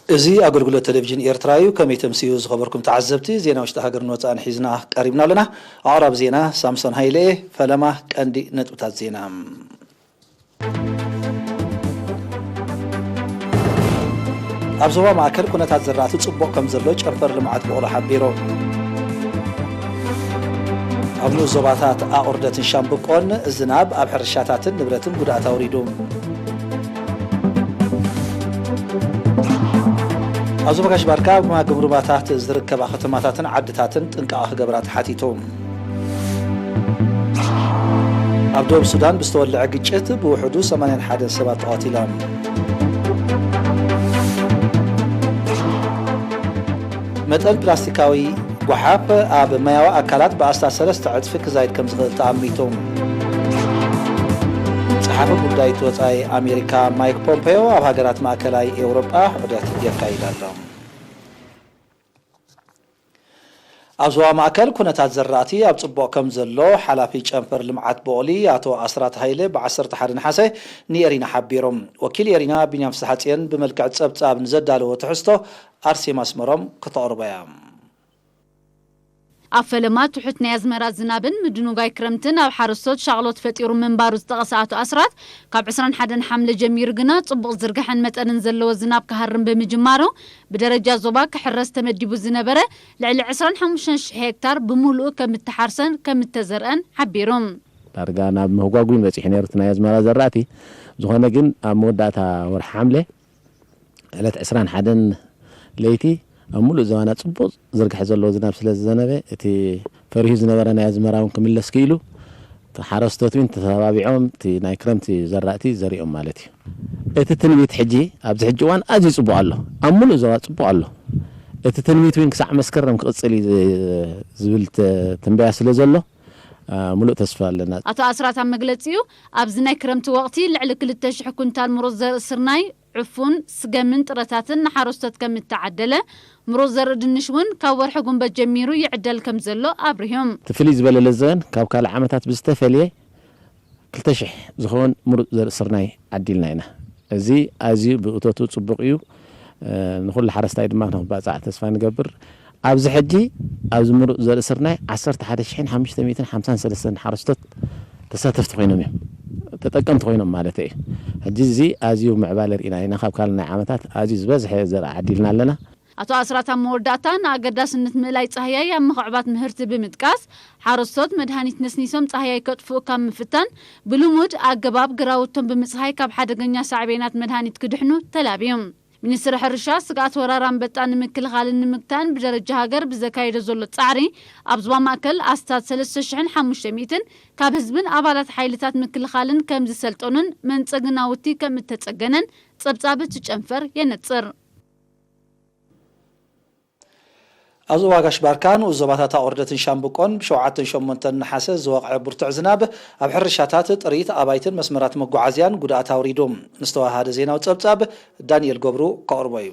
እዚ ኣገልግሎት ቴሌቪዥን ኤርትራ እዩ። ከመይ ተምስዩ ዝኸበርኩም ተዓዘብቲ፣ ዜና ውሽጢ ሃገርን ወጻእን ሒዝና ቀሪብና ኣለና። ኣቕራቢ ዜና ሳምሶን ሃይለ። ፈለማ ቀንዲ ነጥብታት ዜና። ኣብ ዞባ ማእከል ኩነታት ዝራእቲ ጽቡቕ ከም ዘሎ ጨንፈር ልምዓት ብቑሉ ሓቢሩ። ኣብ ንኡስ ዞባታት ኣቑርደትን ሻምብቆን ዝናብ ኣብ ሕርሻታትን ንብረትን ጉድኣት ኣውሪዱ። ኣብ ዞባ ጋሽ ባርካ ኣብ ማግም ሩባታት ዝርከባ ከተማታትን ዓድታትን ጥንቃቐ ክገብራ ተሓቲቱ። ኣብ ደቡብ ሱዳን ብዝተወልዐ ግጭት ብውሕዱ ሰማንያን ሓደን ሰባት ተቐቲሎም። መጠን ፕላስቲካዊ ጓሓፍ ኣብ ማያዊ ኣካላት ብኣስታት ሰለስተ ዕጽፊ ክዛይድ ከም ዝኽእል ተኣሚቱ። ጸሓፊ ጉዳይ ወጻኢ ኣሜሪካ ማይክ ፖምፔዮ ኣብ ሃገራት ማእከላይ ኤውሮጳ ዑደት የካይድ ኣሎ። ኣብ ዞባ ማእከል ኩነታት ዘራእቲ ኣብ ጽቡቕ ከም ዘሎ ሓላፊ ጨንፈር ልምዓት ቦቕሊ ኣቶ ኣስራት ሃይለ ብ ዓሰርተ ሓደ ነሓሰ ንኤሪና ሓቢሮም። ወኪል ኤሪና ቢንያም ፍስሓጽዮን ብመልክዕ ጸብጻብ ንዘዳለዎ ትሕዝቶ ኣርሴማ ኣስመሮም ክተቕርቦ እያ። ኣብ ፈለማ ትሑት ናይ ኣዝመራ ዝናብን ምድንጓይ ክረምትን ኣብ ሓረስቶት ሻቕሎት ፈጢሩ ምንባሩ ዝጠቐሰ ኣቶ ኣስራት፣ ካብ ዕስራን ሓደን ሓምለ ጀሚሩ ግና ጽቡቕ ዝርግሐን መጠንን ዘለዎ ዝናብ ክሃርም ብምጅማሩ፣ ብደረጃ ዞባ ክሕረስ ተመዲቡ ዝነበረ ልዕሊ ዕስራን ሓሙሽተን ሽሕ ሄክታር ብምሉኡ ከም እተሓርሰን ከም እተዘርአን ሓቢሩ። ዳርጋ ናብ ምህጓጉ በጺሑ ነይሩ እቲ ናይ ኣዝመራ ዘራእቲ። ዝኾነ ግን ኣብ መወዳእታ ወርሒ ሓምለ ዕለት ዕስራን ሓደን ለይቲ ኣብ ሙሉእ ዞባና ጽቡቕ ዝርግሐ ዘለዎ ዝናብ ስለ ዝዘነበ፣ እቲ ፈሪሁ ዝነበረ ናይ ኣዝመራ እውን ክምለስ ክኢሉ፣ እቲ ሓረስቶት እውን ተተባቢዖም እቲ ናይ ክረምቲ ዘራእቲ ዘሪኦም ማለት እዩ። እቲ ትንቢት ሕጂ ኣብዚ ሕጂ እዋን ኣዝዩ ጽቡቕ ኣሎ። ኣብ ሙሉእ ዞባ ጽቡቕ ኣሎ። እቲ ትንቢት እውን ክሳዕ መስከረም ክቕጽል እዩ ዝ-፣ ዝብል ተ-፣ ትንበያ ስለ ዘሎ፣ አ፣ ሙሉእ ተስፋ ኣለና። ኣቶ ኣስራት ኣብ መግለጺኡ፣ ኣብዚ ናይ ክረምቲ ወቕቲ ልዕሊ ክልተ ሽሕ ኩንታል ምሩጽ ዘርኢ ስርናይ፣ ዕፉን፣ ስገምን ጥረታትን ንሓረስቶት ከም እተዓደለ፣ ምሩጽ ዘርኢ ድንሽ እውን ካብ ወርሒ ጉንበት ጀሚሩ ይዕደል ከም ዘሎ ኣብሪሁ። እቲ ፍልይ ዝበለ ለዘበን ካብ ካልእ ዓመታት ብዝተፈልየ ክልተ ሽሕ ዝኸውን ምሩጽ ዘርኢ ስርናይ ዓዲልና ኢና። እዚ ኣዝዩ ብእቶቱ ጽቡቕ እዩ። እ፣ ንኹሉ ሓረስታይ ድማ ንኽባጻዕ ተስፋ ንገብር። ኣብዚ ሕጂ ኣብዚ ምሩጽ ዘርኢ ስርናይ ዓሰርተ ሓደ ሽሕን ሓሙሽተ ሚእትን ሓምሳን ሰለስተን ሓረስቶት ተሳተፍቲ ኮይኖም እዮም፣ ተጠቀምቲ ኮይኖም ማለት እዩ። ሕጂ እዚ ኣዝዩ ምዕባለ ርኢና ኢና። ካብ ካልእ ናይ ዓመታት ኣዝዩ ዝበዝሐ ዘርኢ ዓዲልና ኣለና። ኣቶ ኣስራት ኣብ መወዳእታ ንኣገዳስነት ምእላይ ጻህያይ ኣብ ምኽዕባት ምህርቲ ብምጥቃስ፣ ሓረስቶት መድሃኒት ነስኒሶም ጻህያይ ከጥፍኡ ካብ ምፍታን፣ ብልሙድ ኣገባብ ግራውቶም ብምጽሃይ ካብ ሓደገኛ ሳዕቤናት መድሃኒት ክድሕኑ ተላብዩ። ሚኒስትሪ ሕርሻ ስግኣት ወራር ኣንበጣ ንምክልኻልን ንምግታእን ብደረጃ ሃገር ብዘካየዶ ዘሎ ጻዕሪ፣ ኣብ ዞባ ማእከል ኣስታት ሰለስተ ሽሕን ሓሙሽተ ሚእትን ካብ ህዝብን ኣባላት ሓይልታት ምክልኻልን ከም ዝሰልጠኑን መንጸጊ ናውቲ ከም እተጸገነን ጸብጻብ እቲ ጨንፈር የነጽር። ኣብ ዞባ ጋሽ ባርካ ንኡስ ዞባታት ኣቑርደትን ሻምብቆን ብሸውዓተን ሸሞንተን ነሓሰ ዝወቕዐ ብርቱዕ ዝናብ ኣብ ሕርሻታት፣ ጥሪት ኣባይትን መስመራት መጓዓዝያን ጉድኣት ኣውሪዱ። ንዝተዋሃደ ዜናዊ ጸብጻብ ዳንኤል ገብሩ ከቕርቦ እዩ።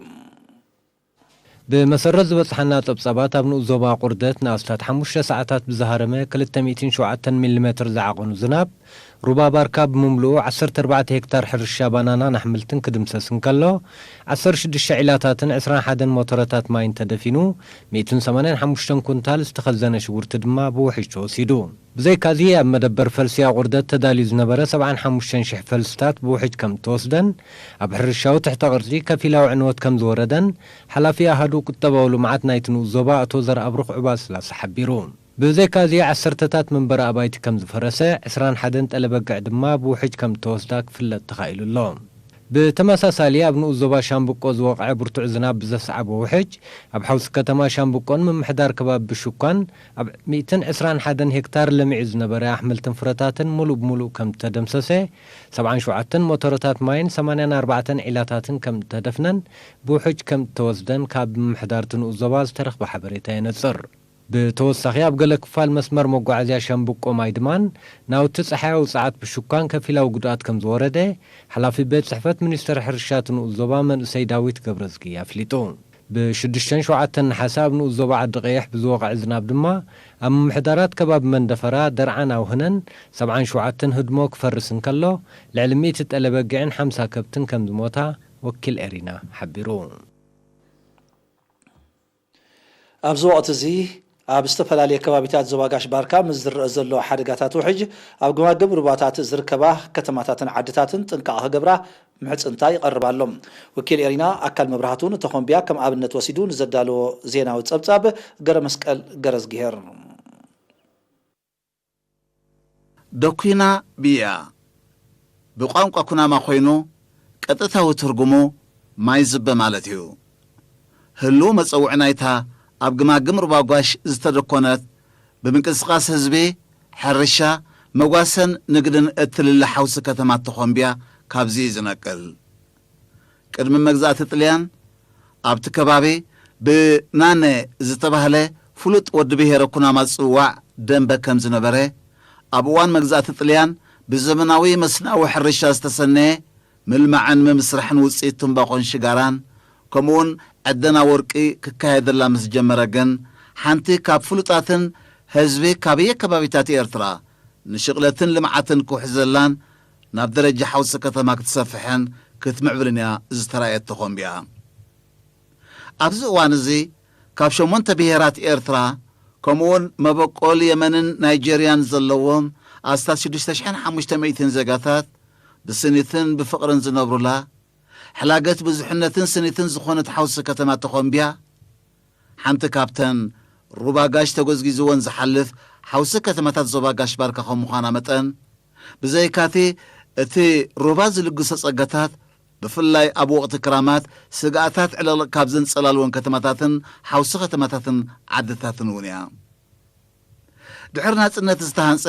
ብመሰረት ዝበጽሓና ጸብጻባት፣ ኣብ ንኡስ ዞባ ኣቑርደት ንኣስታት ሓሙሽተ ሰዓታት ብዝሃረመ ክልተ ሚእትን ሸውዓተን ሚሊ ሜትር ዝዓቐኑ ዝናብ፣ ሩባ ባርካ ብምምልኡ ዓሰርተ ኣርባዕተ ሄክታር ሕርሻ ባናናን ኣሕምልትን ክድምሰስ እንከሎ፣ ዓሰርተ ሽዱሽተ ዒላታትን ዕስራን ሓደን ሞተረታት ማይን ተደፊኑ፣ ሚእትን ሰማንያን ሓሙሽተን ኩንታል ዝተኸዘነ ሽጉርቲ ድማ ብውሕጅ ተወሲዱ። ብዘይካዚ፣ ኣብ መደበር ፈልሲ ኣቑርደት ተዳልዩ ዝነበረ ሰብዓን ሓሙሽተን ሽሕ ፈልስታት ብውሕጅ ከም እተወስደን፣ ኣብ ሕርሻዊ ትሕተ ቅርጺ ከፊላዊ ዕንወት ከም ዝወረደን፣ ሓላፊ ኣሃዱ ቁጠባዊ ልምዓት ናይቲ ንኡስ ዞባ ኣቶ ዘርኣብሩኽ ዑባስላሰ ሓቢሩ። ብዘይካዚ፣ ዓሰርተታት መንበሪ ኣባይቲ ከም ዝፈረሰ፣ ዕስራን ሓደን ጠለበግዕ ድማ ብውሕጅ ከም እተወስዳ ክፍለጥ ተኻኢሉ ኣሎ። ብተመሳሳሊ፣ ኣብ ንኡስ ዞባ ሻምብቆ ዝወቕዐ ብርቱዕ ዝናብ ብዘስዓቦ ውሕጅ፣ ኣብ ሓውሲ ከተማ ሻምብቆን ምምሕዳር ከባቢ ብሹኳን ኣብ ሚእትን ዕስራን ሓደን ሄክታር ለሚዑ ዝነበረ ኣሕምልትን ፍረታትን ሙሉእ ብሙሉእ ከም እተደምሰሰ፣ ሰብዓን ሸውዓተን ሞተረታት ማይን ሰማንያን ኣርባዕተን ዒላታትን ከም እተደፍነን ብውሕጅ ከም እተወስደን ካብ ምምሕዳር እቲ ንኡስ ዞባ ዝተረኽበ ሓበሬታ የነጽር። ብተወሳኺ፣ ኣብ ገለ ክፋል መስመር መጓዓዝያ ሻምብቆ ማይ ድማን ናውቲ ጸሓያዊ ጸዓት ብሹኳን ከፊላዊ ጉድኣት ከም ዝወረደ፣ ሓላፊ ቤት ጽሕፈት ሚኒስተር ሕርሻ እቲ ንኡስ ዞባ መንእሰይ ዳዊት ገብረዝጊ ኣፍሊጡ። ብሽዱሽተን ሸውዓተን ነሓሰ ኣብ ንኡስ ዞባ ዓዲ ቀይሕ ብዝወቕዐ ዝናብ ድማ፣ ኣብ ምምሕዳራት ከባቢ መንደፈራ፣ ደርዓን ኣውህነን፣ ሰብዓን ሸውዓተን ህድሞ ክፈርስ እንከሎ፣ ልዕሊ ሚእቲ ጠለበጊዕን ሓምሳ ከብትን ከም ዝሞታ ወኪል ኤሪና ሓቢሩ። ኣብዚ ወቕቲ እዚ ኣብ ዝተፈላለየ ከባቢታት ዞባ ጋሽ ባርካ ምስ ዝረአ ዘሎ ሓደጋታት ውሕጅ፣ ኣብ ገማግም ሩባታት ዝርከባ ከተማታትን ዓድታትን ጥንቃቐ ክገብራ ምሕጽንታ ይቐርብ ኣሎ። ወኪል ኤሪና ኣካል መብራህቱ ንተኾምቢያ ከም ኣብነት ወሲዱ ንዘዳለዎ ዜናዊ ጸብጻብ፣ ገረ መስቀል ገረዝግሄር። ደኩና ብያ ብቋንቋ ኩናማ ኮይኑ ቀጥታዊ ትርጉሙ ማይ ዝበ ማለት እዩ። ህልው መጸውዒ ናይታ ኣብ ግማግም ሩባ ጓሽ ዝተደኮነት ብምንቅስቓስ ህዝቢ፣ ሕርሻ፣ መጓሰን ንግድን እትልለ ሓውሲ ከተማ ተኾምቢያ ካብዚ እዩ ዝነቅል። ቅድሚ መግዛእቲ ጥልያን ኣብቲ ከባቢ ብናነ ዝተባህለ ፍሉጥ ወዲ ብሄረ ኩናማ ዝጽዋዕ ደንበ ከም ዝነበረ፣ ኣብ እዋን መግዛእቲ ጥልያን ብዘመናዊ መስናዊ ሕርሻ ዝተሰነየ ምልማዕን ምምስራሕን ውጽኢት ትምባኾን ሽጋራን ከምኡውን ዕደና ወርቂ ክካየደላ ምስ ጀመረ ግን ሓንቲ ካብ ፍሉጣትን ህዝቢ ካበየ ከባቢታት ኤርትራ ንሽቕለትን ልምዓትን ክውሕዘላን ናብ ደረጃ ሓውሲ ከተማ ክትሰፍሕን ክትምዕብልን እያ ዝተራእየት ተኾምቢያ። ኣብዚ እዋን እዚ ካብ ሸሞንተ ብሄራት ኤርትራ ከምኡውን መበቆል የመንን ናይጀርያን ዘለዎም ኣስታት ሽዱሽተ ሽሕን ሓሙሽተ ሚእትን ዜጋታት ብስኒትን ብፍቕርን ዝነብሩላ ሕላገት ብዙሕነትን ስኒትን ዝኾነት ሓውሲ ከተማ ተኾምቢያ ሓንቲ ካብተን ሩባ ጋሽ ተጎዝጊዝወን ዝሓልፍ ሓውሲ ከተማታት ዞባ ጋሽ ባርካ ከም ምዃና መጠን ብዘይካቲ እቲ ሩባ ዝልግሶ ጸጋታት ብፍላይ ኣብ ወቕቲ ክራማት ስግኣታት ዕልቕልቕ ካብ ዘንጸላልወን ከተማታትን ሓውሲ ከተማታትን ዓድታትን እውን እያ። ድሕሪ ናጽነት ዝተሃንጸ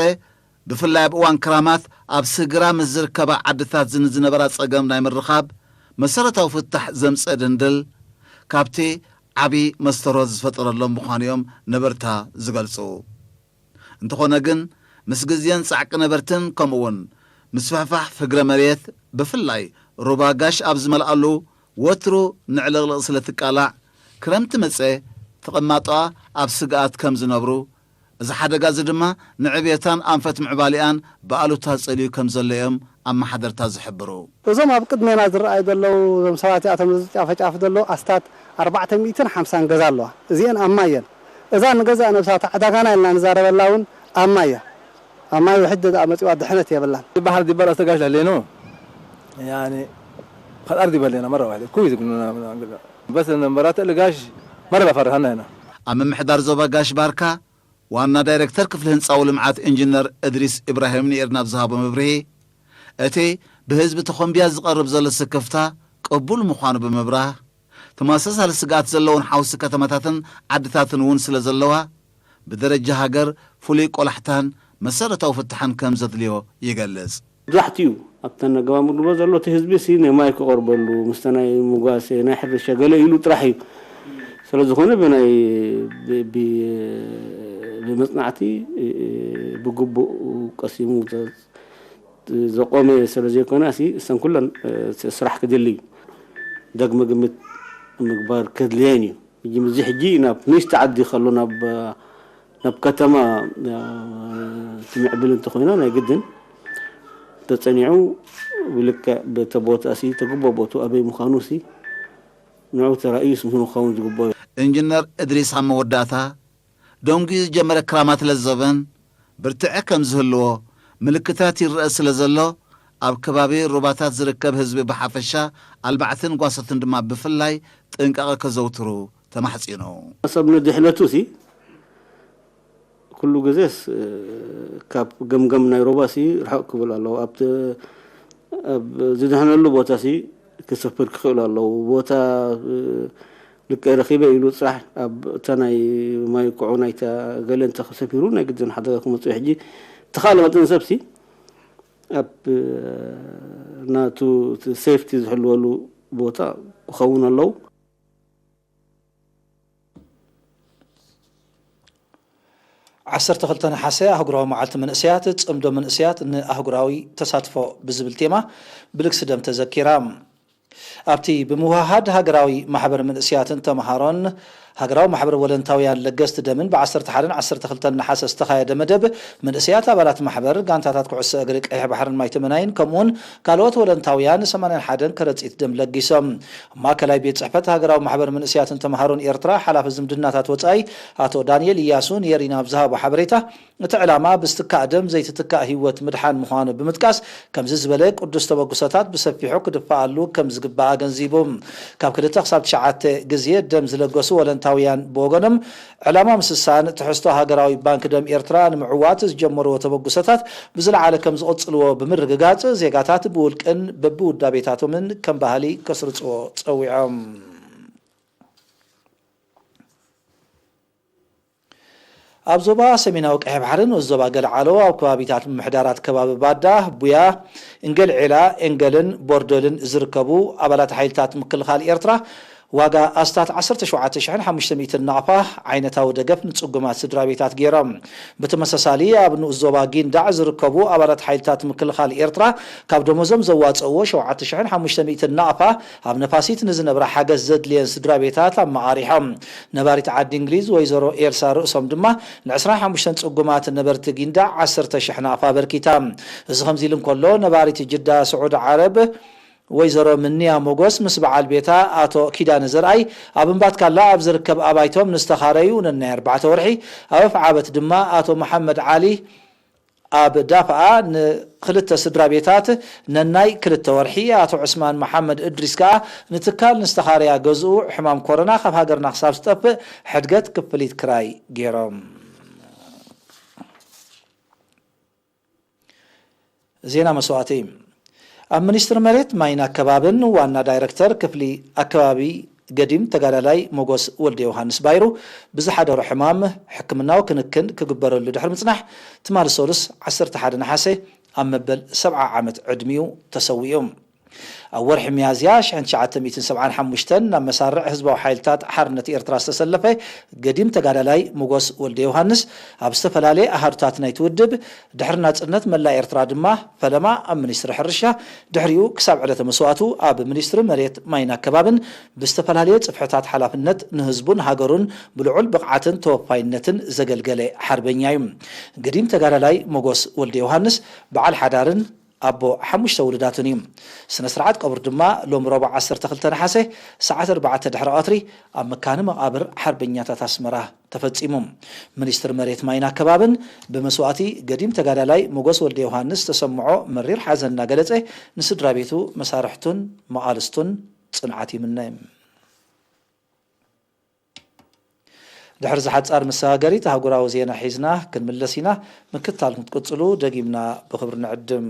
ብፍላይ ኣብ እዋን ክራማት ኣብ ስግራ ምስ ዝርከባ ዓድታት ዝን ዝነበራ ጸገም ናይ ምርኻብ መሰረታዊ ፍታሕ ዘምጸ ድንድል ካብቲ ዓቢ መስተሮ ዝፈጠረሎም ምዃኑ እዮም ነበርታ ዝገልጹ። እንተኾነ ግን ምስ ግዜን ጻዕቂ ነበርትን ከምኡውን ምስፍሕፋሕ ፍግረ መሬት ብፍላይ ሩባ ጋሽ ኣብ ዝመልኣሉ ወትሩ ንዕልቕልቕ ስለ ትቃላዕ ክረምቲ መጸ ተቐማጦኣ ኣብ ስግኣት ከም ዝነብሩ እዚ ሓደጋ እዚ ድማ ንዕብየታን ኣንፈት ምዕባሊኣን ብኣሉታ ጸልዩ ከም ዘሎ እዮም ኣመሓደርታ ዝሕብሩ። እዞም ኣብ ቅድሜና ዝረኣዩ ዘለዉ እዞም ሰባት እዚኣቶም እዚ ጫፈጫፍ ዘለዉ ኣስታት ኣርባዕተ ሚእትን ሓምሳን ገዛ ኣለዋ። እዚአን ኣብ ማይ እየን። እዛ ንገዛእ ነብሳ እታ ዕዳጋና ኢልና ንዛረበላ እውን ኣብ ማይ እያ። ኣብ ማይ ውሕጅ ደኣ መጺዋ ድሕነት የብላን። البحر دي برا تقاش لينو يعني خد أرضي بلينا مرة واحدة كويس قلنا بس المرات اللي قاش مرة بفرحنا هنا. ኣብ ምምሕዳር ዞባ ጋሽ ባርካ ዋና ዳይሬክተር ክፍሊ ህንጻዊ ልምዓት ኢንጂነር እድሪስ ኢብራሂም ንኤርና ኣብ ዝሃቦ መብርሂ፣ እቲ ብህዝቢ ተኾምቢያ ዝቐርብ ዘሎ ስክፍታ ቅቡል ምዃኑ ብምብራህ፣ ተመሳሳሊ ስግኣት ዘለወን ሓውሲ ከተማታትን ዓድታትን እውን ስለ ዘለዋ፣ ብደረጃ ሃገር ፍሉይ ቆላሕታን መሰረታዊ ፍታሕን ከም ዘድልዮ ይገልጽ። መብዛሕትኡ ኣብተን ኣገባብ ምድሮ ዘሎ እቲ ህዝቢ ሲ ናይ ማይ ክቐርበሉ ምስተ ናይ ምጓሰ ናይ ሕርሻ ገለ ኢሉ ጥራሕ እዩ። ስለ ዝኾነ ብናይ ብ- ብ- ብመጽናዕቲ ብግቡእ ቀሲሙ ዘ- ዘቆመ ስለ ዘይኮነ ሲ እሰን ኩለን ስራሕ ክድሊ እዩ። ደግመ ግምት ምግባር ከድልየን እዩ። ሕጂ ምዚ ሕጂ ናብ ንእሽቲ ዓዲ ከሎ ናብ ናብ ከተማ ትምዕብል እንተኾይና ናይ ግድን ተጸኒዑ ብልክዕ በተ ቦታ ሲ ተግቦ ቦቱ ኣበይ ምዃኑ ሲ ንዑ ተራእዩስ ምኑ ክኸውን ዝግበኦ እዩ። ኢንጂነር እድሪስ ኣብ መወዳእታ ደንጉዩ ዝጀመረ ክራማት ለዘበን ብርትዐ ከም ዝህልዎ ምልክታት ይረአ ስለ ዘሎ ኣብ ከባቢ ሩባታት ዝርከብ ህዝቢ ብሓፈሻ ኣልባዕትን ጓሶትን ድማ ብፍላይ ጥንቃቐ ከዘውትሩ ተማሕጺኑ። ሰብ ንድሕነቱ ሲ ኩሉ ግዜስ ካብ ገምገም ናይ ሩባ ሲ ርሕቕ ክብል ኣለዎ። ኣብቲ ኣብ ዝድሕነሉ ቦታ ሲ ክሰፍር ክኽእሉ ኣለዉ። ቦታ ልክዕ ረኺበ ኢሉ ጥራሕ ኣብ እታ ናይ ማይ ኩዑ ናይታ ገለ እንተ ሰፊሩ ናይ ግድን ሓደጋ ክመፅእ ሕጂ ተኻለ መጠን ሰብሲ ኣብ ናቱ ሴፍቲ ዝሕልወሉ ቦታ ክኸውን ኣለዉ። ዓሰርተ ክልተ ነሓሰ ኣህጉራዊ መዓልቲ መንእሰያት፣ ጽምዶ መንእሰያት ንኣህጉራዊ ተሳትፎ ብዝብል ቴማ ብልግሲ ደም ተዘኪራ። ኣብቲ ብምውህሃድ ሃገራዊ ማሕበር መንእሰያትን ተምሃሮን ሃገራዊ ማሕበር ወለንታውያን ለገስቲ ደምን ብ ዓሰርተ ሓደን ዓሰርተ ክልተን ነሓሰ ዝተኻየደ መደብ፣ መንእሰያት ኣባላት ማሕበር፣ ጋንታታት ኩዕሶ እግሪ ቀይሕ ባሕርን ማይ ተመናይን፣ ከምኡውን ካልኦት ወለንታውያን ሰማንያን ሓደን ከረጺት ደም ለጊሶም። ኣብ ማእከላይ ቤት ጽሕፈት ሃገራዊ ማሕበር መንእሰያትን ተምሃሮን ኤርትራ ሓላፊ ዝምድናታት ወጻኢ ኣቶ ዳንኤል ኢያሱ ንየሪና ኣብ ዝሃቦ ሓበሬታ፣ እቲ ዕላማ ብዝትካእ ደም ዘይትትካእ ህይወት ምድሓን ምዃኑ ብምጥቃስ፣ ከምዚ ዝበለ ቅዱስ ተበግሶታት ብሰፊሑ ክድፋኣሉ ከም ዝግባእ ኣገንዚቡ። ካብ ክልተ ክሳብ ትሽዓተ ግዜ ደም ዝለገሱ ወለንታውያን ብወገኖም፣ ዕላማ ምስሳን ትሕዝቶ ሃገራዊ ባንክ ደም ኤርትራ ንምዕዋት ዝጀመርዎ ተበግሶታት ብዝለዓለ ከም ዝቕጽልዎ ብምርግጋጽ፣ ዜጋታት ብውልቅን በብውዳቤታቶምን ከም ባህሊ ከስርጽዎ ጸዊዖም። ኣብ ዞባ ሰሜናዊ ቀይሕ ባሕሪ ንኡስ ዞባ ገለዓሎ ኣብ ከባቢታት ምምሕዳራት ከባቢ ባዳ፣ ቡያ፣ እንገልዔላ፣ ኤንገልን ቦርዶልን ዝርከቡ ኣባላት ሓይልታት ምክልኻል ኤርትራ ዋጋ ኣስታት ዓሰርተ ሸውዓተ ሽሕን ሓሙሽተ ሚእትን ናቕፋ ዓይነታዊ ደገፍ ንጽጉማት ስድራ ቤታት ገይሮም። ብተመሳሳሊ ኣብ ንኡስ ዞባ ጊንዳዕ ዝርከቡ ኣባላት ሓይልታት ምክልኻል ኤርትራ ካብ ደሞዞም ዘዋጸእዎ ሸውዓተ ሽሕን ሓሙሽተ ሚእትን ናቕፋ ኣብ ነፋሲት ንዝነብራ ሓገዝ ዘድልየን ስድራ ቤታት ኣመቓሪሖም። ነባሪት ዓዲ እንግሊዝ ወይዘሮ ኤልሳ ርእሶም ድማ ን ዕስራን ሓሙሽተን ጽጉማት ነበርቲ ጊንዳዕ ዓሰርተ ሽሕ ናቕፋ ኣበርኪታ። እዚ ከምዚ ኢሉ እንከሎ፣ ነባሪት ጅዳ ስዑዲ ዓረብ ወይዘሮ ምንያ ሞጎስ ምስ በዓል ቤታ ኣቶ ኪዳነ ዘርኣይ ኣብ እምባትካላ ኣብ ዝርከብ ኣባይቶም ንዝተኻረዩ ነናይ ኣርባዕተ ወርሒ፣ ኣብ ኣፍዓበት ድማ ኣቶ መሓመድ ዓሊ ኣብ ዳፍኣ ንክልተ ስድራ ቤታት ነናይ ክልተ ወርሒ፣ ኣቶ ዑስማን መሓመድ እድሪስ ከኣ ንትካል ንዝተኻረያ ገዝኡ ሕማም ኮሮና ካብ ሃገርና ክሳብ ዝጠፍእ ሕድገት ክፍሊት ክራይ ገይሮም። ዜና መስዋእቲ። ኣብ ሚኒስትሪ መሬት ማይን ኣከባብን ዋና ዳይረክተር ክፍሊ ኣከባቢ ገዲም ተጋዳላይ ሞጎስ ወልደ ዮሃንስ ባይሩ ብዝሓደሮ ሕማም ሕክምናዊ ክንክን ክግበረሉ ድሕሪ ምጽናሕ፣ ትማሊ ሰሉስ ዓሰርተ ሓደ ነሓሰ ኣብ መበል ሰብዓ ዓመት ዕድሚኡ ተሰዊኡ። ኣብ ወርሒ ሚያዝያ ሽሕን ትሽዓተ ሚእትን ሰብዓን ሓሙሽተን ናብ መሳርዕ ህዝባዊ ሓይልታት ሓርነት ኤርትራ ዝተሰለፈ ገዲም ተጋዳላይ ሞጎስ ወልደ ዮሃንስ፣ ኣብ ዝተፈላለየ ኣሃዱታት ናይቲ ውድብ፣ ድሕሪ ናጽነት መላእ ኤርትራ ድማ ፈለማ ኣብ ሚኒስትሪ ሕርሻ፣ ድሕሪኡ ክሳብ ዕለተ መስዋእቱ ኣብ ሚኒስትሪ መሬት ማይን ኣከባብን ብዝተፈላለየ ጽፍሕታት ሓላፍነት ንህዝቡን ሃገሩን ብልዑል ብቕዓትን ተወፋይነትን ዘገልገለ ሓርበኛ እዩ። ገዲም ተጋዳላይ ሞጎስ ወልደ ዮሃንስ በዓል ሓዳርን ኣቦ ሓሙሽተ ውሉዳትን እዩ። ስነ ስርዓት ቀብሩ ድማ ሎሚ ረቡዕ ዓሰርተ ክልተ ነሓሰ ሰዓት ኣርባዕተ ድሕሪ ቀትሪ ኣብ መካነ መቓብር ሓርበኛታት ኣስመራ ተፈጺሙ። ሚኒስትር መሬት ማይን ኣከባብን ብመስዋእቲ ገዲም ተጋዳላይ ሞጎስ ወልደ ዮሃንስ ዝተሰምዖ መሪር ሓዘን እናገለጸ፣ ንስድራ ቤቱ፣ መሳርሕቱን መቓልስቱን ጽንዓት ይምነ። ድሕሪ ዝሓጻር መሰጋገሪት ኣህጉራዊ ዜና ሒዝና ክንምለስ ኢና። ምክትታል ክትቅጽሉ ደጊምና ብኽብሪ ንዕድም።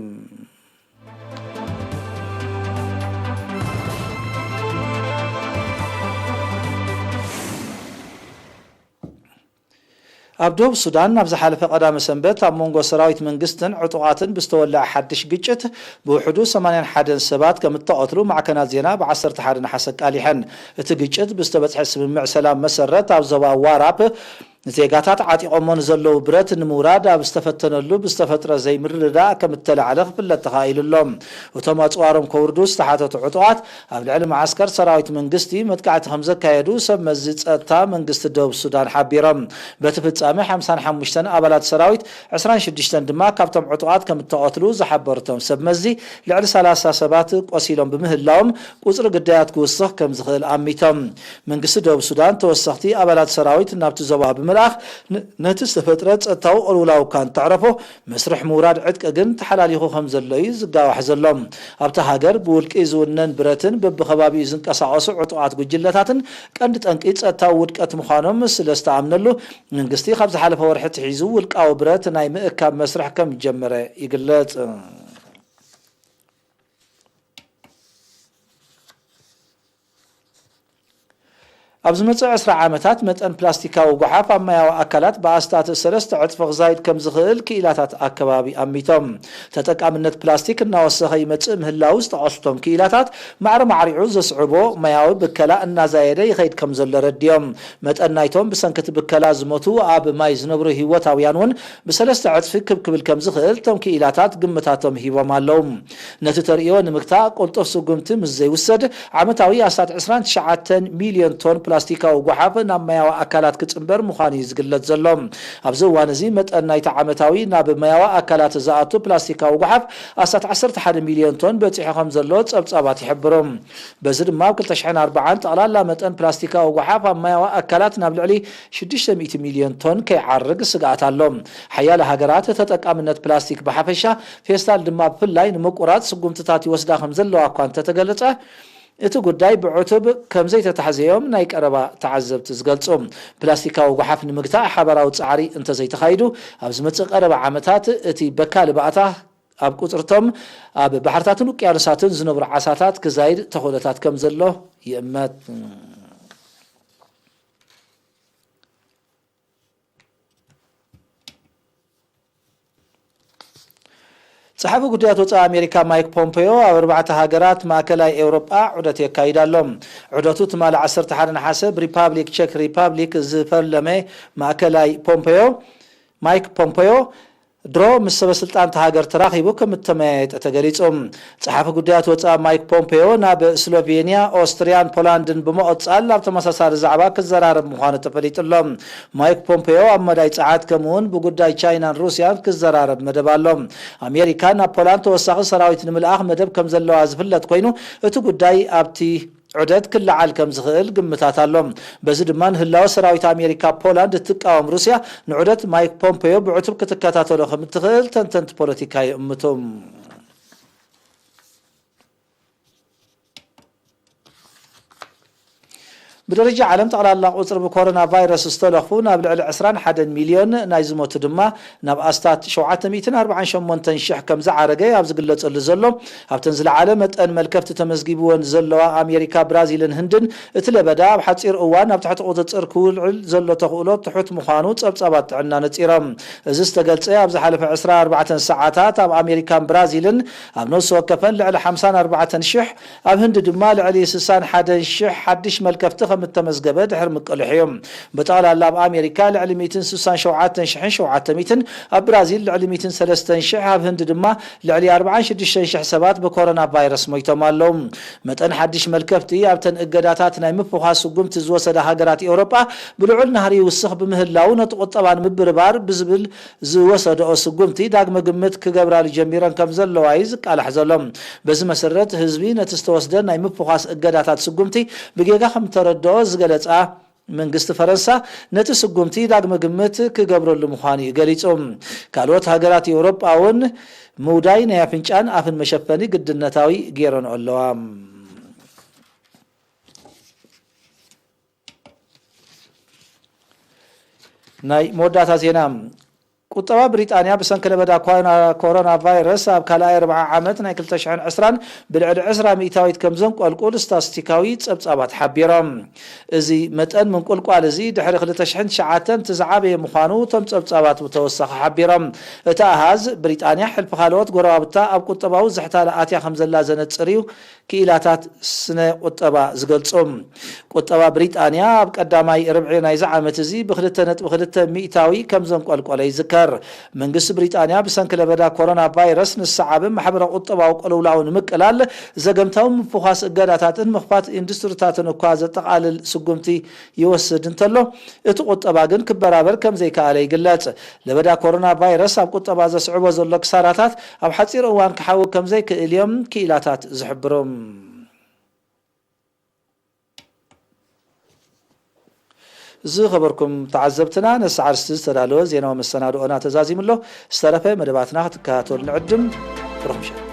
ኣብ ደቡብ ሱዳን ኣብ ዝሓለፈ ቀዳመ ሰንበት ኣብ መንጎ ሰራዊት መንግስትን ዕጡቓትን ብዝተወልዐ ሓድሽ ግጭት ብውሕዱ ሰማንያን ሓደን ሰባት ከም እተቐትሉ ማዕከናት ዜና ብ ዓሰርተ ሓደ ነሓሰ ኣቃሊሐን። እቲ ግጭት ብዝተበጽሐ ስምምዕ ሰላም መሰረት ኣብ ዞባ ዋራፕ ዜጋታት ዓጢቖሞ ንዘለዉ ብረት ንምውራድ ኣብ ዝተፈተነሉ ብዝተፈጥረ ዘይምርድዳእ ከም እተላዕለ ክፍለጥ ተኻኢሉ ኣሎ። እቶም ኣጽዋሮም ከውርዱ ዝተሓተቱ ዕጡቓት ኣብ ልዕሊ መዓስከር ሰራዊት መንግስቲ መጥቃዕቲ ከም ዘካየዱ ሰብ መዚ ጸጥታ መንግስቲ ደቡብ ሱዳን ሓቢሮም። በቲ ፍጻመ ሓምሳን ሓሙሽተን ኣባላት ሰራዊት፣ ዕስራን ሽዱሽተን ድማ ካብቶም ዕጡቓት ከም እተቐትሉ ዝሓበሩ እቶም ሰብ መዚ፣ ልዕሊ ሰላሳ ሰባት ቆሲሎም ብምህላዎም ቁጽሪ ግዳያት ክውስኽ ከም ዝኽእል ኣሚቶም። መንግስቲ ደቡብ ሱዳን ተወሰኽቲ ኣባላት ሰራዊት ናብቲ ዞባ ብምልኣኽ ን-፣ ነቲ ዝተፈጥረ ጸጥታዊ ቅልውላው እኳ እንተዕረፎ፣ መስርሕ ምውራድ ዕጥቂ ግን ተሓላሊኹ ከም ዘሎ እዩ ዝጋዋሕ ዘሎ። ኣብታ ሃገር ብውልቂ ዝውነን ብረትን በብኸባቢኡ ዝንቀሳቐሱ ዕጡቓት ጉጅለታትን ቀንዲ ጠንቂ ጸጥታዊ ውድቀት ምዃኖም ስለ ዝተኣምነሉ፣ መንግስቲ ካብ ዝሓለፈ ወርሒ ኣትሒዙ ውልቃዊ ብረት ናይ ምእካብ መስርሕ ከም ዝጀመረ ይግለጽ። ኣብ ዝመጽእ ዕስራ ዓመታት መጠን ፕላስቲካዊ ጓሓፍ ኣብ ማያዊ ኣካላት ብኣስታት ሰለስተ ዕጽፊ ክዛይድ ከም ዝኽእል ክኢላታት ኣከባቢ ኣሚቶም። ተጠቃምነት ፕላስቲክ እናወሰኸ ይመጽእ ምህላው ዝጠቐሱ እቶም ክኢላታት፣ ማዕረ ማዕሪዑ ዘስዕቦ ማያዊ ብከላ እናዛየደ ይኸይድ ከም ዘሎ ረዲኦም። መጠን ናይቶም ብሰንኪ እቲ ብከላ ዝሞቱ ኣብ ማይ ዝነብሩ ህይወታውያን እውን ብሰለስተ ዕጽፊ ክብ ክብል ከም ዝኽእል እቶም ክኢላታት ግምታቶም ሂቦም ኣለዉ። ነቲ ተርእዮ ንምግታእ ቅልጡፍ ስጉምቲ ምስ ዘይውሰድ፣ ዓመታዊ ኣስታት ዕስራን ትሽዓተን ሚልዮን ቶን ፕላስቲካዊ ጓሓፍ ናብ ማያዊ ኣካላት ክጽንበር ምዃኑ እዩ ዝግለጽ ዘሎ። ኣብዚ እዋን እዚ መጠን ናይቲ ዓመታዊ ናብ ማያዊ ኣካላት ዝኣቱ ፕላስቲካዊ ጓሓፍ ኣስታት ዓሰርተ ሓደ ሚልዮን ቶን በጺሑ ከም ዘሎ ጸብጻባት ይሕብሩ። በዚ ድማ ኣብ ክልተ ሽሕን ኣርባዓን ጠቕላላ መጠን ፕላስቲካዊ ጓሓፍ ኣብ ማያዊ ኣካላት ናብ ልዕሊ ሽዱሽተ ሚእቲ ሚልዮን ቶን ከይዓርግ ስግኣት ኣሎ። ሓያለ ሃገራት ተጠቃምነት ፕላስቲክ ብሓፈሻ፣ ፌስታል ድማ ብፍላይ ንምቁራጽ ስጉምትታት ይወስዳ ከም ዘለዋ እኳ እንተተገለጸ፣ እቲ ጉዳይ ብዕቱብ ከም ዘይተታሕዘዮም ናይ ቀረባ ተዓዘብቲ ዝገልጹ። ፕላስቲካዊ ጓሓፍ ንምግታእ ሓባራዊ ጻዕሪ እንተዘይተኻይዱ፣ ኣብ ዝመጽእ ቀረባ ዓመታት እቲ በካሊ ባእታ ኣብ ቁጽርቶም ኣብ ባሕርታትን ውቅያኖሳትን ዝነብሩ ዓሳታት ክዛይድ ተኽእሎታት ከም ዘሎ ይእመት። ጸሓፊ ጉዳያት ወጻኢ ኣሜሪካ ማይክ ፖምፔዮ ኣብ ኣርባዕተ ሃገራት ማእከላይ ኤውሮጳ ዑደት የካይድ ኣሎ። ዑደቱ ትማሊ ዓሰርተ ሓደ ነሓሰ ብሪፓብሊክ ቸክ ሪፓብሊክ ዝፈለመ ማእከላይ ፖምፔዮ፣ ማይክ ፖምፔዮ፣ ድሮ ምስ ሰበ ስልጣን እታ ሃገር ተራኺቡ ከም እተመያየጠ ተገሊጹ። ጸሓፊ ጉዳያት ወጻኢ ማይክ ፖምፔዮ ናብ ስሎቬንያ፣ ኦስትርያን ፖላንድን ብምቕጻል ኣብ ተመሳሳሊ ዛዕባ ክዘራረብ ምዃኑ ተፈሊጡ ኣሎ። ማይክ ፖምፔዮ ኣብ መዳይ ጸዓት ከምኡውን ብጉዳይ ቻይናን ሩስያን ክዘራረብ መደብ ኣሎ። ኣሜሪካ ናብ ፖላንድ ተወሳኺ ሰራዊት ንምልኣኽ መደብ ከም ዘለዋ ዝፍለጥ ኮይኑ፣ እቲ ጉዳይ ኣብቲ ዑደት ክለዓል ከም ዝኽእል ግምታት ኣሎ። በዚ ድማ ንህላወ ሰራዊት ኣሜሪካ ፖላንድ እትቃወም ሩስያ ንዑደት ማይክ ፖምፔዮ ብዕቱብ ክትከታተሎ ከም እትኽእል ተንተንቲ ፖለቲካ ይእምቱ። ብደረጃ ዓለም ጠቕላላ ቁጽሪ ብኮሮና ቫይረስ ዝተለኽፉ ናብ ልዕሊ ዕስራን ሓደን ሚልዮን፣ ናይ ዝሞቱ ድማ ናብ ኣስታት ሸውዓተ ሚእትን ኣርባዓን ሸሞንተን ሽሕ ከም ዝዓረገ ኣብ ዝግለጸሉ ዘሎ፣ ኣብተን ዝለዓለ መጠን መልከፍቲ ተመዝጊብወን ዘለዋ ኣሜሪካ፣ ብራዚልን ህንድን እቲ ለበዳ ኣብ ሓጺር እዋን ኣብ ትሕቲ ቁጽጽር ክውልዕል ዘሎ ተኽእሎ ትሑት ምዃኑ ጸብጻባት ጥዕና ነጺሮም። እዚ ዝተገልጸ ኣብ ዝሓለፈ ዕስራ ኣርባዕተን ሰዓታት ኣብ ኣሜሪካን ብራዚልን ኣብ ነፍሲ ወከፈን ልዕሊ ሓምሳን ኣርባዕተን ሽሕ፣ ኣብ ህንዲ ድማ ልዕሊ ስሳን ሓደን ሽሕ ሓድሽ መልከፍቲ ከም እተመዝገበ ድሕሪ ምቅልሑ እዩ። ብጠቕላላ ኣብ ኣሜሪካ ልዕሊ ሚእትን ስሳን ሸውዓተን ሽሕን ሸውዓተ ሚእትን፣ ኣብ ብራዚል ልዕሊ ሚእትን ሰለስተን ሽሕ፣ ኣብ ህንዲ ድማ ልዕሊ ኣርባዓን ሽዱሽተን ሽሕ ሰባት ብኮሮና ቫይረስ ሞይቶም ኣለዉ። መጠን ሓድሽ መልከፍቲ ኣብተን እገዳታት ናይ ምፍዃስ ስጉምቲ ዝወሰዳ ሃገራት ኤውሮጳ ብልዑል ናህሪ ይውስኽ ብምህላው፣ ነቲ ቁጠባ ንምብርባር ብዝብል ዝወሰደኦ ስጉምቲ ዳግመ ግምት ክገብራሉ ጀሚረን ከም ዘለዋ እዩ ዝቃላሕ ዘሎ። በዚ መሰረት፣ ህዝቢ ነቲ ዝተወስደ ናይ ምፍዃስ እገዳታት ስጉምቲ ብጌጋ ከም ተረድኦ ዝገለጻ መንግስቲ ፈረንሳ፣ ነቲ ስጉምቲ ዳግመ ግምት ክገብረሉ ምዃኑ እዩ ገሊጹ። ካልኦት ሃገራት ኤውሮጳ እውን ምውዳይ ናይ ኣፍንጫን ኣፍን መሸፈኒ ግድነታዊ ገይረንኦ ኣለዋ። ናይ መወዳእታ ዜና። ቁጠባ ብሪጣንያ ብሰንኪ ለበዳ ኮሮና፣ ኮሮና ቫይረስ ኣብ ካልኣይ ርብዓ ዓመት ናይ ክልተ ሽሕን ዕስራን ብልዕሊ ዕስራ ሚእታዊት ከም ዘንቆልቁል ስታስቲካዊ ጸብጻባት ሓቢሮም። እዚ መጠን ምንቁልቋል እዚ ድሕሪ ክልተ ሽሕን ትሽዓተን እቲ ዝዓበየ ምዃኑ እቶም ጸብጻባት ብተወሳኺ ሓቢሮም። እቲ ኣሃዝ፣ ብሪጣንያ ሕልፊ ካልኦት ጎረባብታ ኣብ ቁጠባዊ ዝሕታለ ኣትያ ከም ዘላ ዘነጽር እዩ። ክኢላታት ስነ ቁጠባ ዝገልጹ። ቁጠባ ብሪጣንያ ኣብ ቀዳማይ ርብዒ ናይዚ ዓመት እዚ ብክልተ ነጥቢ ክልተ ሚእታዊ ከም ዘንቆልቆለ ይዝከር። መንግስቲ ብሪጣንያ ብሰንኪ ለበዳ ኮሮና ቫይረስ ንሰዓብ ማሕበረ ቁጠባዊ ቅልውላው ንምቅላል ዘገምታዊ ምፍዃስ እገዳታትን ምኽፋት ኢንዱስትሪታትን እኳ ዘጠቓልል ስጉምቲ ይወስድ እንተሎ፣ እቲ ቁጠባ ግን ክበራበር ከም ዘይከኣለ ይግለጽ። ለበዳ ኮሮና ቫይረስ ኣብ ቁጠባ ዘስዕቦ ዘሎ ክሳራታት ኣብ ሓጺር እዋን ክሓዊ ከም ዘይክእል እዮም ክኢላታት ዝሕብሩ። ዝኸበርኩም ተዓዘብትና፣ ነዚ ኣርእስቲ ዝተዳለወ ዜናዊ መሰናድኦና ተዛዚሙ ኣሎ። ዝተረፈ መደባትና ክትከታተሉ ንዕድም። ብሩኽ ምሸት።